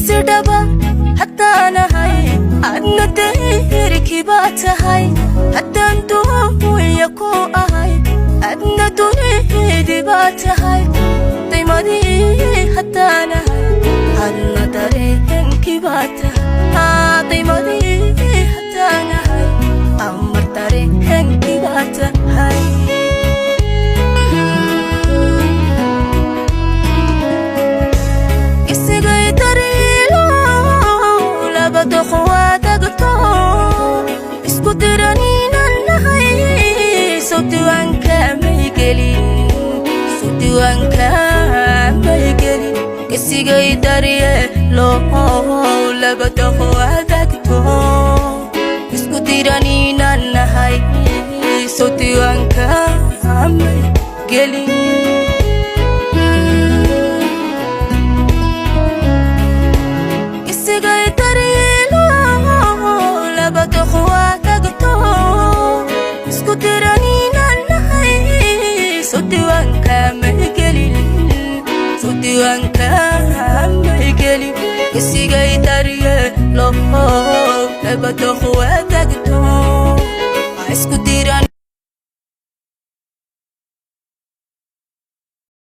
Geesi dhaba haddaanahay, adna deyrkii baa tahay. Haddaan duunya ku ahay, adna dunidii baa tahay. Daymadii haddaanahay, adna dareenkii baa tahay. Daymadii haddaanahay, amar dareenkii baa tahay. Isigay dariilo labada quwaadagto isku diraniinan nahay. Sow diiwaanka may gelin, sow diiwaanka may gelin. Isigay daryeelo labada quwaadagto isku diraniinan nahay. Sow diiwaanka may gelin. Isigay daryeelo labada quwaadagto isku diraniinan nahay. Sow diiwaanka may gelin, sow diiwaanka may gelin. Isigay daryeelo labada quwaadagto isku diran.